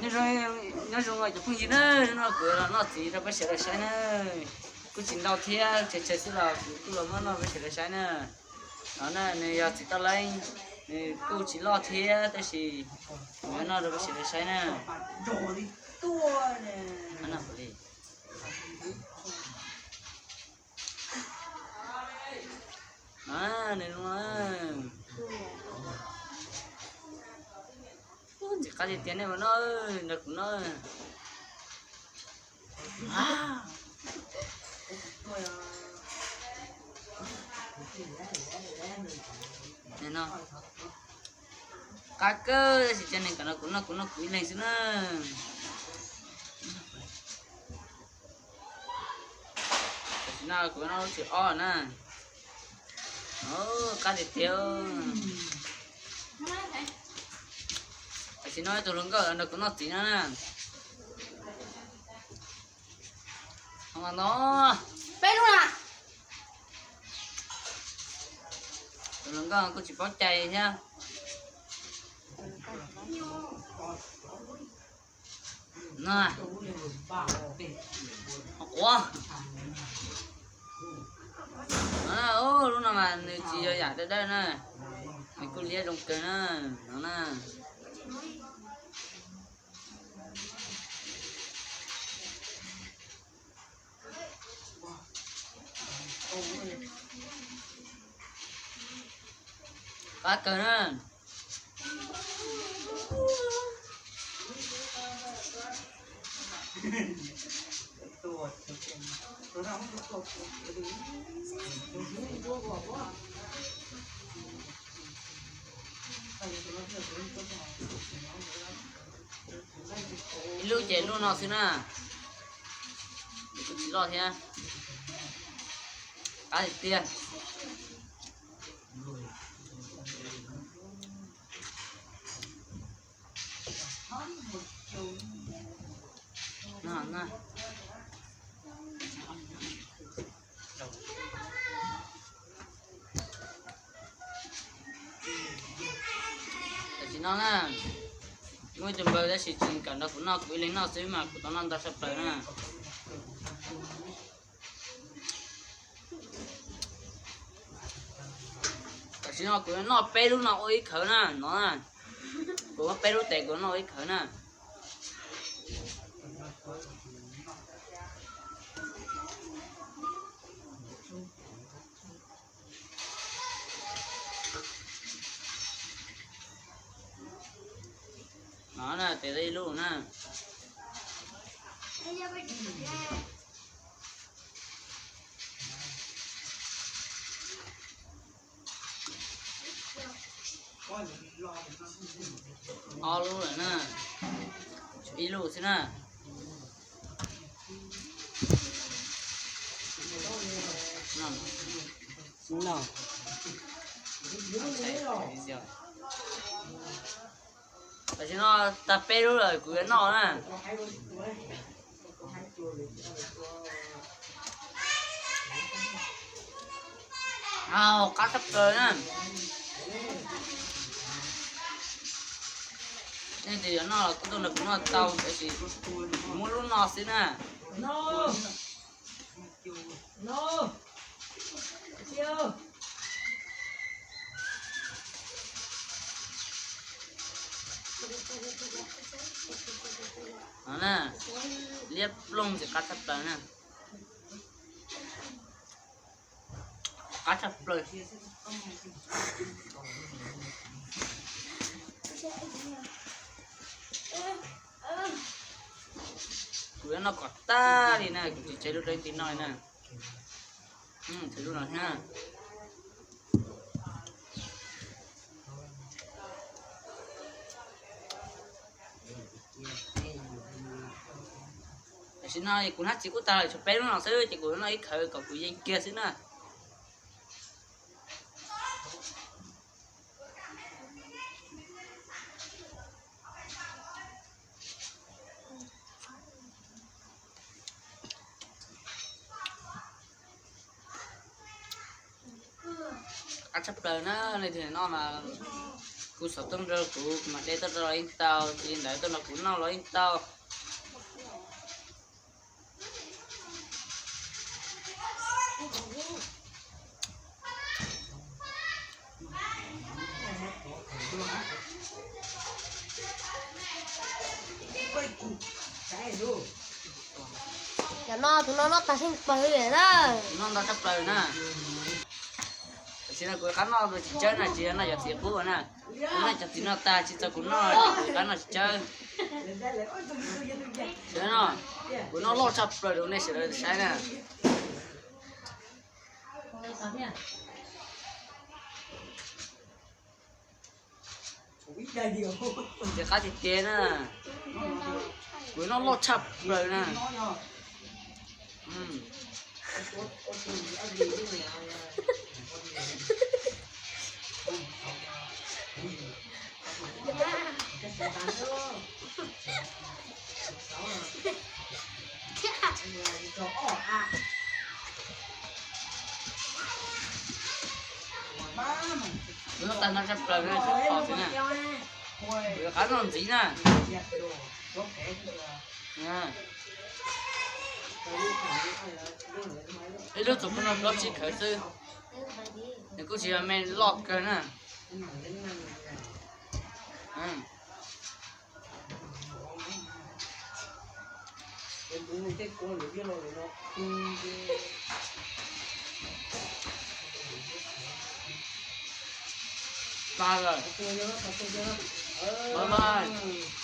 Nyob zoo, nyob zoo cov phooj ywg na, hnub no kuv los noj txiv rau peb sawv daws saib na. Kuj tsis ntau thiab, tsawg tsawg xwb los kuv kuj los muab noj peb sawv daws saib na. No na, nws yog txiv toj leeb, nws kuj tsis loj thiab tab sis kuv yuav noj rau peb sawv daws saib na. Nws zoo, ntxim qab tiag tiag nej mus noj, nrog kuv noj. Qab kawg tab sis cia neeg kam nrog kuv noj, kuv noj kuv ib leeg xwb na. Tam sim no kuv noj lub thib ob na. Qab tiag tiag. Tam sim no tus hluas nkauj nrog kuv noj txiv no na. No, peb lub na. Tus hluas nkauj kuj tsis paub cai thiab. No, quav. Lub no mas nws tsis yog yam dawb dawb na, nws kuj liab zoo kawg na, no na. Qab kawg na. Ib lub ces lub no xwb na. Kuj tsis loj thiab. Qab tiag tiag. Tam sim no na, muaj ib tug npawg tab sis tsis kam nrog kuv noj, kuv ib leeg noj xwb mas kuv tau noj ntau tshaj plaws na. Tam sim no kuv noj peb lub no ua ib khawv na, no na. Kuv muab peb lub tes kuv noj ua ib khawv na. No na, tes ib lub na. Ob lub lawm na, tshuav ib lub xwb na. Tam sim no tag peb lub lawm kuv yuav noj na. Qab tshaj plaws na. Nej tus yuav noj los kuj tuaj nrog kuv noj tau, tab sis kuv muab lub no xwb na. No na, liab ploog ces qab tshaj plaws na. Qab tshaj plaws. Kuv yuav noj kom tag li na, kuv tsis tseg lub dawb ti noj li na. Tseg lub no thiab. Tam sim no kuv hnab txiv kuj tag lawm, tshuav peb lub no xwb ces kuv noj ib khawv kom kuv yeej kiag xwb na. Qab tshaj plaws na, leej twg noj mas Kuv xov tooj rau kuv, kuv mam de tuaj rau los yeej tau, tsis li ntawd tuaj nrog kuv noj los yeej tau. Cov no tus no noj tag siab plaws na. Noj ntau tshaj plaws na. Tam sim no kuv qab noj tsis tsawb na, tsis yog noj cov txiv qub na. Kuv noj cov txiv no tag tsis txog kuv noj, kuv qab noj tsis tsawb. Kuv noj loj tshaj plaws rau nej sawv daws saib na. Ntxim qab tiag tiag na. Kuv noj loj tshaj plaws na. Kuv noj tag no tshaj plaws na, tsis pom xwb na. Kuv yuav qab noj ntxiv na. Ib lub txuas kuj noj plaub tsib khawv xwb. Nws kuj tsis yog me loj kawg na. Tag lawm. Bye bye.